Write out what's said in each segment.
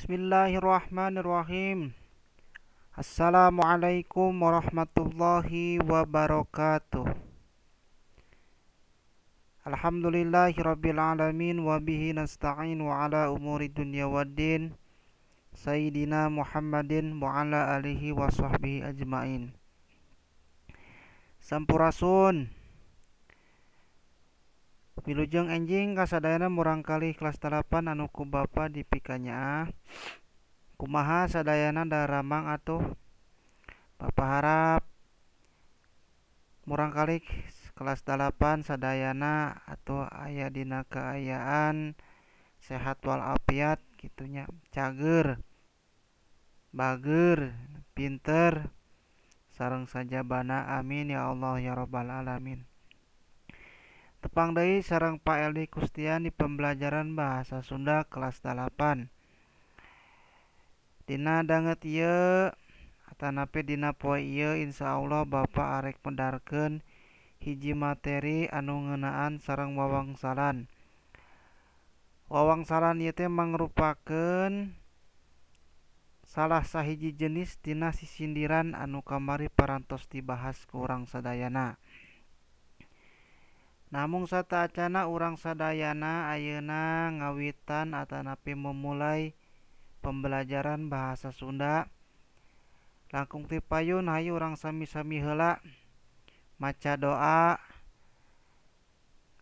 Bismillahirrahmanirrahim. Assalamualaikum warahmatullahi wabarakatuh. Alhamdulillahirabbil alamin wa bihi nasta'in wa ala umuri dunya waddin. Sayyidina Muhammadin wa ala alihi wa sahbihi ajmain. Sampurasun. Wilujeng enjing kasadayana murangkalih kelas 8 anu ku bapa dipikanyaah. Kumaha sadayana daramang atuh? Bapa harap murangkalih kelas 8 sadayana atuh aya dina kaayaan sehat walafiat kitunya, cager, bager, pinter, sareng sajabana, amin ya Allah ya rabbal alamin. Tepang deui sareng Pak Eldi Kustian di pembelajaran bahasa Sunda kelas 8. Dina danget ieu atanapi dina poe ieu insyaallah Bapak arek medarkeun hiji materi anu ngeunaan sareng wawangsalan. Wawangsalan ieu teh mangrupakeun salah sahiji jenis tina sisindiran anu kamari parantos dibahas ku urang sadayana. Namung sataacana urang sadayana ayeuna ngawitan atanapi memulai pembelajaran bahasa Sunda. Langkung ti payun hayu urang sami-sami heula maca doa.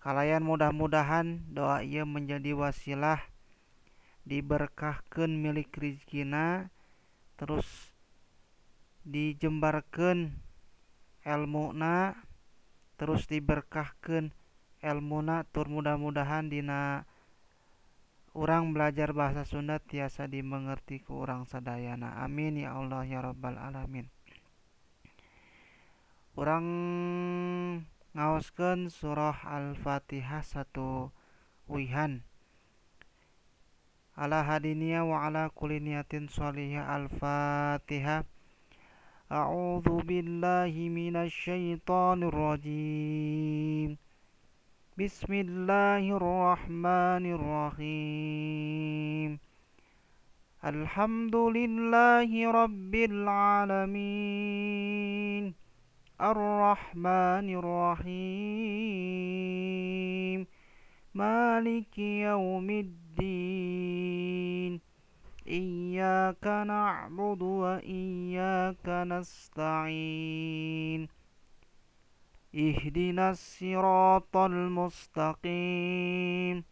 Kalayan mudah-mudahan doa ieu menjadi wasilah diberkahkeun milik rizkina, terus dijembarkeun elmuna, terus diberkahkeun elmuna, tur mudah-mudahan dina urang belajar bahasa Sunda tiasa dimengerti ku urang sadayana. Amin ya Allah ya rabbal alamin. Urang ngaoskeun surah Al-Fatihah satu wihan. Ala hadinia wa ala kulli niyatin sholihah. Al-Fatihah. A'udzu billahi minasyaitonir rajim. Bismillahirrahmanirrahim. Alhamdulillahi rabbil alamin. Arrahmanir rahim. Maliki yaumiddin. Iyyaka na'budu wa iyyaka nasta'in. Ihdinas siratal mustaqim.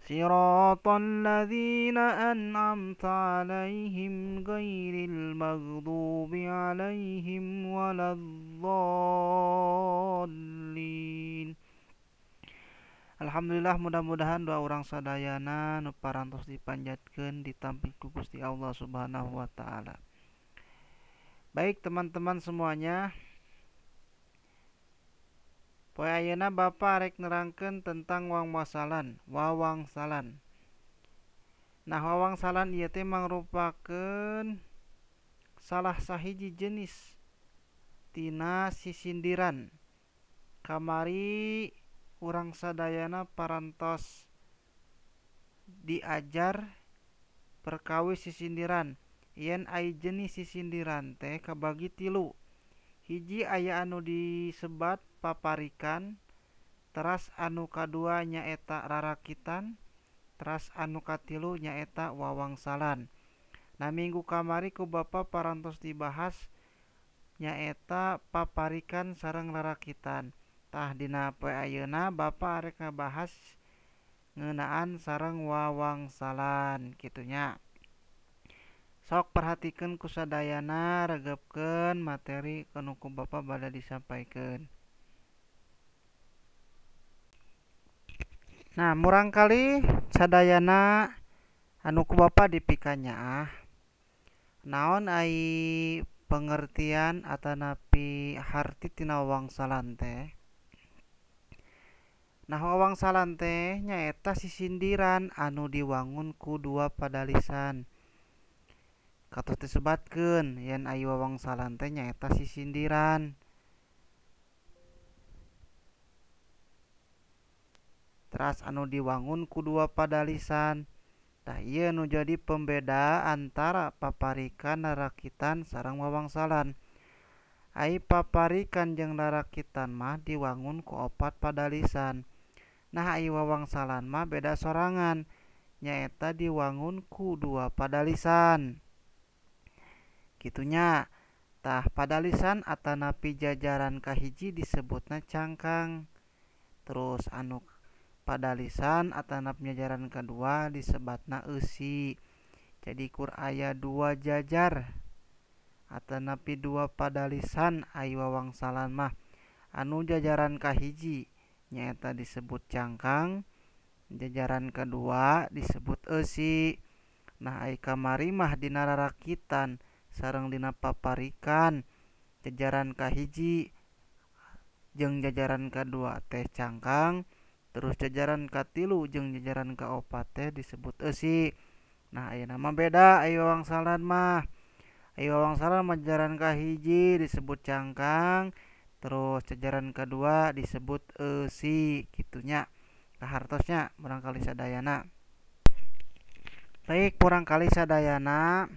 Siratal ladzina an'amta 'alaihim ghairil maghdubi 'alaihim waladdallin. Alhamdulillah, mudah-mudahan doa urang sadayana nu parantos dipanjatkeun ditampi ku Gusti Allah Subhanahu wa taala. Baik teman-teman semuanya, poe ayeuna Bapak arek nerangkeun tentang wawangsalan. Wawangsalan. Nah, wawangsalan ieu teh mangrupakeun salah sahiji jenis tina sisindiran. Kamari urang sadayana parantos diajar perkawis sisindiran. Yen ai jenis sisindiran teh kabagi tilu. Hiji aya anu disebat paparikan, teras anu kadua nyaeta rarakitan, teras anu katilu nyaeta wawangsalan. Nah, minggu kamari ku Bapa parantos dibahas nyaeta paparikan sareng rarakitan. Tah dina poe ayeuna Bapa arek ngabahas ngeunaan sareng wawangsalan kitunya. Sok perhatikeun ku sadayana, regepkeun materi anu ku Bapa bade disampaikeun. Nah, murangkalih sadayana anu ku Bapa dipikanyaah. Naon ai pengertian atanapi harti tina wawangsalan teh? Nah, wawangsalan teh nyaeta sisindiran anu diwangun ku dua padalisan. Katos disebatkeun yen ai wawangsalan teh nyaeta sisindiran. Teras anu diwangun ku dua padalisan. Tah ieu nu jadi pembeda antara paparikan, rarakitan sareng wawangsalan. Ai paparikan jeung rarakitan mah diwangun ku opat padalisan. Nah ai wawangsalan mah beda sorangan, nyaeta diwangun ku dua padalisan. Kitu nya. Tah padalisan atanapi jajaran kahiji disebutna cangkang. Terus anu padalisan atanapi jajaran kadua disebatna eusi. Jadi kur aya dua jajar atanapi dua padalisan ai wawangsalan mah. Anu jajaran kahiji nyaeta disebut cangkang, jajaran kadua disebut eusi. Nah ai kamari mah dina rarakitan sareng dina paparikan jajaran kahiji jeung jajaran kadua teh cangkang, terus jajaran katilu jeung jajaran kaopat teh disebut eusi. Nah ayeuna mah beda ai wawangsalan mah. Ai wawangsalan mah jajaran kahiji disebut cangkang, terus jajaran kadua disebut eusi kitu nya. Kahartos nya murangkalih sadayana. Baik murangkalih sadayana,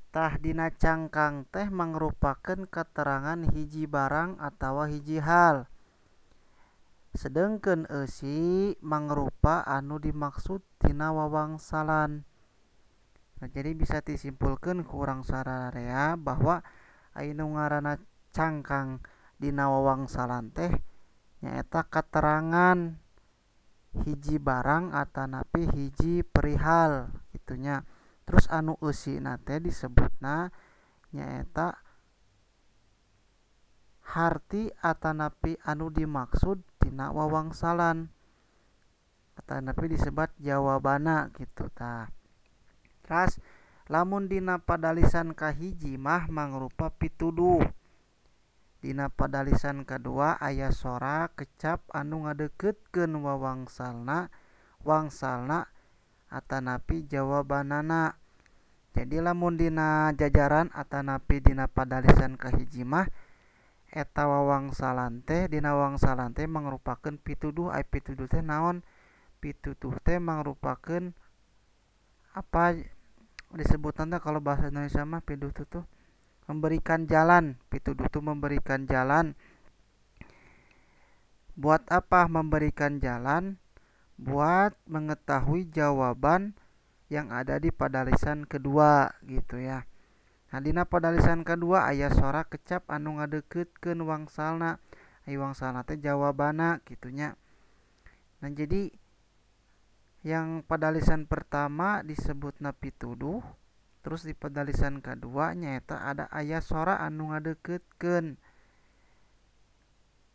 tah dina cangkang teh mangrupakeun keterangan hiji barang atawa hiji hal. Sedengkeun eusi mangrupa anu dimaksud tina wawangsalan. Nah, jadi bisa disimpulkeun ku urang sararea bahwa ai nu ngaranna cangkang dina wawangsalan teh nyaeta katerangan hiji barang atanapi hiji perihal kitu nya. Terus anu eusina teh disebutna nyaeta harti atanapi anu dimaksud tina wawangsalan atanapi disebat jawabanna kitu tah. Teras lamun dina padalisan kahiji mah mangrupa pituduh. Dina padalisan kadua aya sora kecap anu ngadeuketkeun wawangsalna, wangsalna atanapi jawabanana. Jadi lamun dina jajaran atanapi dina padalisan kahiji mah eta wawangsalan teh dina wangsalan teh mangrupakeun pituduh. Ai pituduh teh naon? Pituduh teh mangrupakeun apa disebutan teh kalau bahasa Indonesia mah pituduh tuh memberikan jalan. Pituduh tuh memberikan jalan. Buat apa memberikan jalan? Buat mengetahui jawaban yang ada di padalisan kedua gitu ya. Nah dina padalisan kedua aya sora kecap anu ngadeuketkeun wangsalna. Ai wangsalna teh jawabanna kitu nya. Nah jadi yang padalisan pertama disebutna pituduh, terus di padalisan kedua nyaeta ada aya sora anu ngadeuketkeun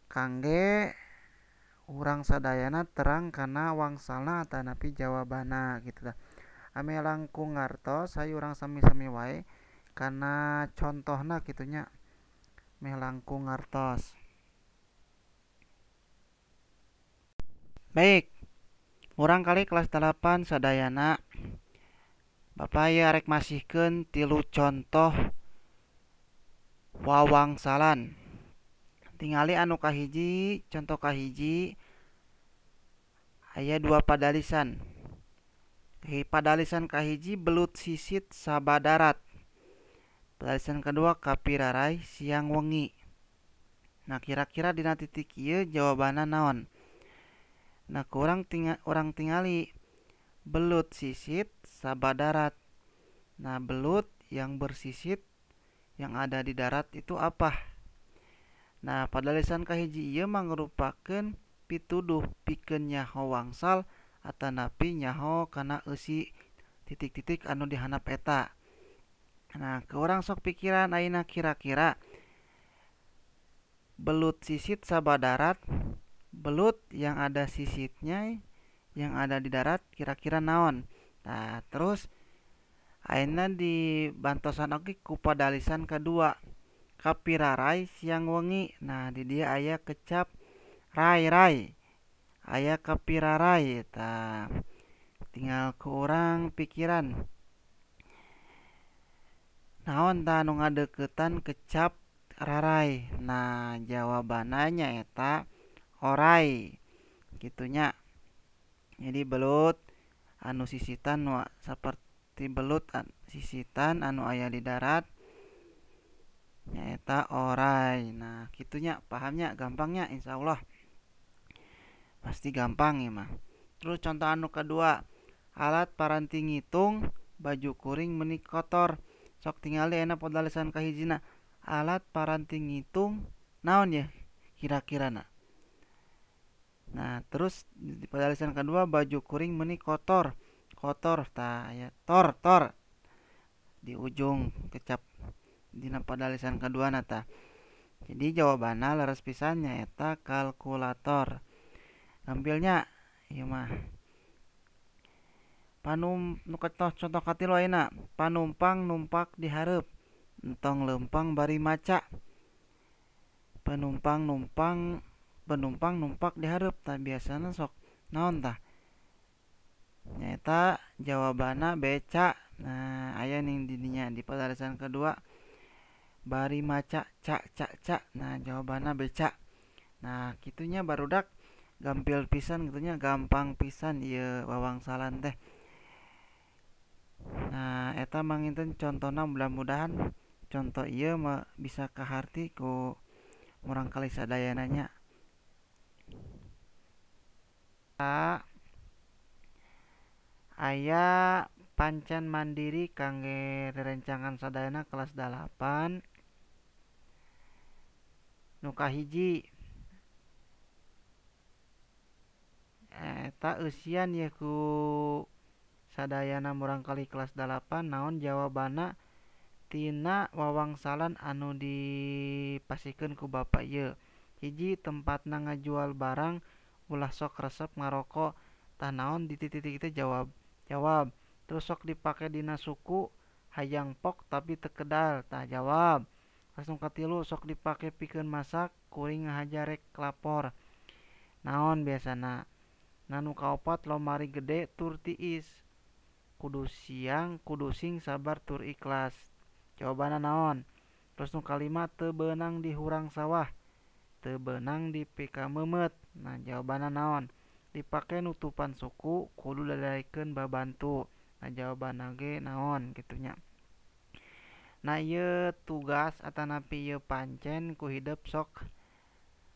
kangge urang sadayana terang kana wangsalna atanapi jawabanna kitu tah. Ame langkung ngartos hayu urang sami-sami wae kana contohna kitu nya meh langkung ngartos. Baik, murangkalih kelas 8 sadayana, Bapak ieu arek masihkeun 3 contoh wawangsalan. Tingali anu kahiji, contoh kahiji aya dua padalisan. Padalisan kahiji belut sisit sabadarat. Padalisan kedua kapirarai siang wengi. Nah kira-kira dina titik ieu jawabanna naon? Nah kurang orang tingali belut sisit sabadarat. Nah belut yang bersisit yang ada di darat itu apa? Nah padalisan kahiji ieu mangrupakeun pituduh pikeun nyaho wangsal atanapi nyaho kana eusi titik-titik anu dihandap eta. Nah ke urang sok pikiran ayeuna kira-kira belut sisit sabadarat, belut yang ada sisitnya yang ada di darat kira-kira naon? Nah terus ayeuna dibantosan oge ku padalisan kadua kapirarai siang wengi. Nah di dieu aya kecap rai-rai, aya kapirarai. Tah tinggal ku urang pikiran naon tah anu ngadeuketan kecap rarai. Nah jawabanna nyaeta orai kitu nya. Jadi belut anu sisitan nu saperti belut sisitan anu aya di darat nyaeta oray. Nah kitu nya, paham nya, gampang nya, insyaallah pasti gampang ieu mah. Terus contoh anu kadua, alat paranti ngitung baju kuring meuni kotor. Sok tingali ayeuna podalisan kahijina, alat paranti ngitung naon yeuh kira-kirana. Nah terus di podalisan kadua baju kuring meuni kotor, kotor tah aya tor tor di ujung kecap dina padalisan kaduana tah. Jadi jawabanna leres pisan nyaeta kalkulator. Gampil nya ieu mah. Nu contoh katilu ayeuna, panumpang numpak di hareup entong leumpang bari maca. Penumpang numpak di hareup tah biasana sok naon tah? Nyaeta jawabanna beca. Nah aya ning di dinya di padalisan kedua bari maca ca ca ca. Nah jawabanna beca. Nah kitunya barudak, gampil pisan gitunya, gampang pisan ieu wawangsalan teh. Nah eta manginten contona, mudah-mudahan contoh ieu mah bisa kaharti ku murangkalih sadayana nya. Aya pancen mandiri kangge rerencangan sadayana kelas 8. Nu kahiji eta eusian ye ku sadayana murangkalih kelas 8 naon jawabanna tina wawangsalan anu dipasikeun ku bapa ieu. Hiji, tempatna ngajual barang ulah sok resep ngaroko. Tah naon di titik-titik teh jawab. Jawab. Terus sok dipake dina suku hayang pok tapi teu kedal. Tah jawab. Terus nu katilu sok dipake pikeun masak kuring ngahaja rek lapor. Naon biasana? Nah nu kaopat lomari gede tur tiis. Kudu siang kudu sing sabar tur ikhlas. Jawabanna naon? Terus nu kalima teu beunang di hurang sawah, teu beunang di pikameumeut. Nah jawabanna naon? Dipake nutupan suku kudu dadaekeun babantu. Nah jawabanna ge naon kitu nya. Nah ieu tugas atanapi ieu pancen ku hidep sok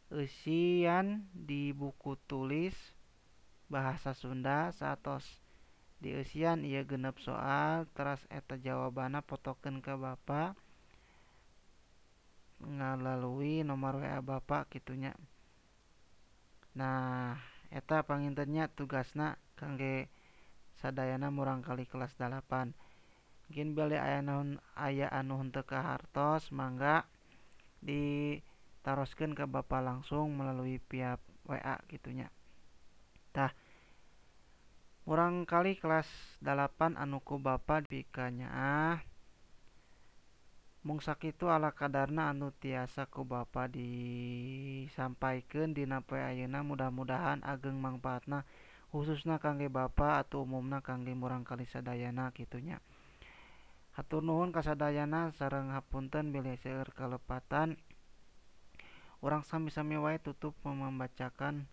eusian di buku tulis bahasa Sunda saatos dieusian ieu genep soal teras eta jawabanna potokeun ka bapa ngalalui nomor WA bapa kitu nya. Nah eta panginten nya tugasna kangge sadayana murangkalih kelas 8. Mungkin beli aya naon aya anu henteu kahartos mangga ditaroskeun ka bapa langsung melalui via WA kitu nya. Tah murangkalih kelas 8 anu ku bapa pikanyaah mung sakitu ala kadarna anu tiasa ku bapa disampaikeun dina poe ayeuna, mudah-mudahan ageng mangpaatna khususna kangge bapa atau umumna kangge murangkalih sadayana kitu nya. Hatur nuhun ka sadayana sareng hapunten bilih seueur kalepatan. Urang sami-sami wae tutup membacakan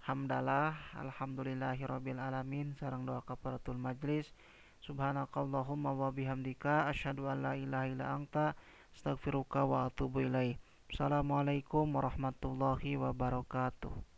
hamdalah alhamdulillahirabbil alamin sareng doa kafaratul majlis. Subhanakallahumma wa bihamdika asyhadu an la ilaha illa anta astaghfiruka wa atubu ilaik. Assalamualaikum warahmatullahi wabarakatuh.